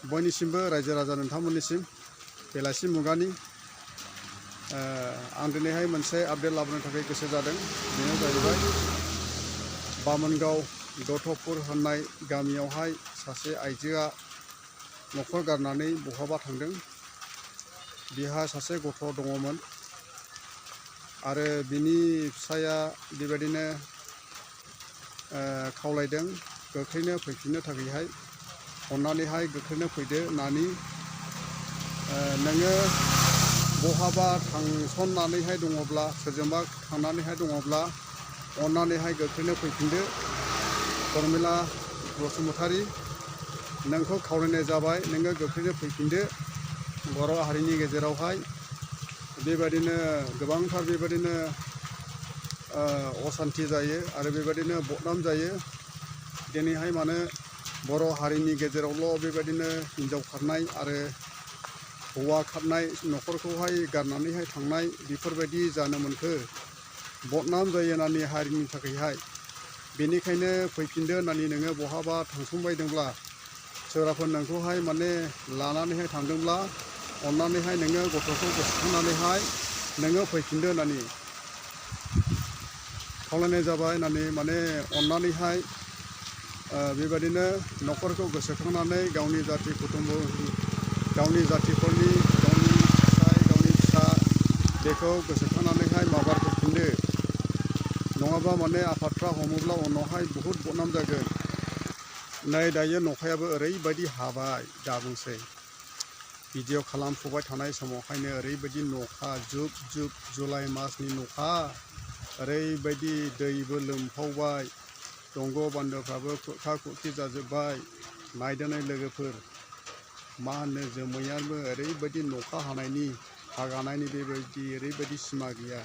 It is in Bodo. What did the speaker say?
बयनिसिमबो रायजो राजा नोंथांमोननिसिम बेलासि मुगानि आं दिनैहाय मोनसे आपडेट लाबोनो थाखाय गोसो जादों। बेनो जाहैबाय बामोनगाव दतपुर होननाय गामियावहाय सासे आइजोआ न'खर गारनानै बहाबा थांदों। बिहा सासे गथ' दङमोन आरो बिनि फिसाया बेबायदिनो खावलायदों गोख्रैनो फैफिननो थाखायहाय अन्नानैहाय गोख्रैनो फैदो नानि नोङो बहाबा थांसननानैहाय दङब्ला सोरजोंबा थांनानैहाय दङब्ला अन्नानैहाय गोख्रैनो फैफिनदो। प्रमिला बसुमतारी नोंखौ खावलायनाय जाबाय, नोङो गोख्रैनो फैफिनदो। बर' हारिनि गेजेरावहाय बेबायदिनो गोबांथार बेबायदिनो असान्ति जायो आरो बेबायदिनो बदनाम जायो। दिनैहाय मानो बर' हारिनि गेजेरावल' बेबायदिनो हिन्जाव खारनाय आरो हौवा खारनाय न'खरखौहाय गारनानैहाय थांनाय बेफोरबायदि जानो मोनखो? बदनाम जायो होननानै हारिनि थाखायहाय। बेनिखायनो फैफिनदो होननानै नोङो बहाबा थांसंबायदोंब्ला सोरबाफोर नोंखौहाय माने लानानैहाय थांदोंब्ला अन्नानैहाय नोङो गथ'खौ गोसोखांनानैहाय नोङो फैफिनदो होननानै खावलायनाय जाबाय होननानै माने अन्नानैहाय बेबायदिनो न'खरखौ गोसोखांनानै गावनि जाथि कुटुम्ब गावनि जाथिफोरनि गावनि फिसाय गावनि फिसा बेखौ गोसोखांनानैहाय माबार फैफिनदो। नङाबा माने आफादफ्रा हमोब्ला उनावहाय बहुद बदनाम जागोन। नै दायो नखायाबो ओरैबायदि हाबाय दाबुंसै। भिडिअ' खालामफुबाय थानाय समावहायनो ओरैबायदि नखा जुब जुब जुलाइ मासनि नखा ओरैबायदि दैबो लोमफावबाय, दंग' बान्दोफ्राबो खुरखा खुरखि जाजोब्बाय। नायदोनै लोगोफोर मा होनो जोमैयाबो ओरैबायदि नखा हानायनि हागानायनि बेबायदि ओरैबायदि सिमा गैया।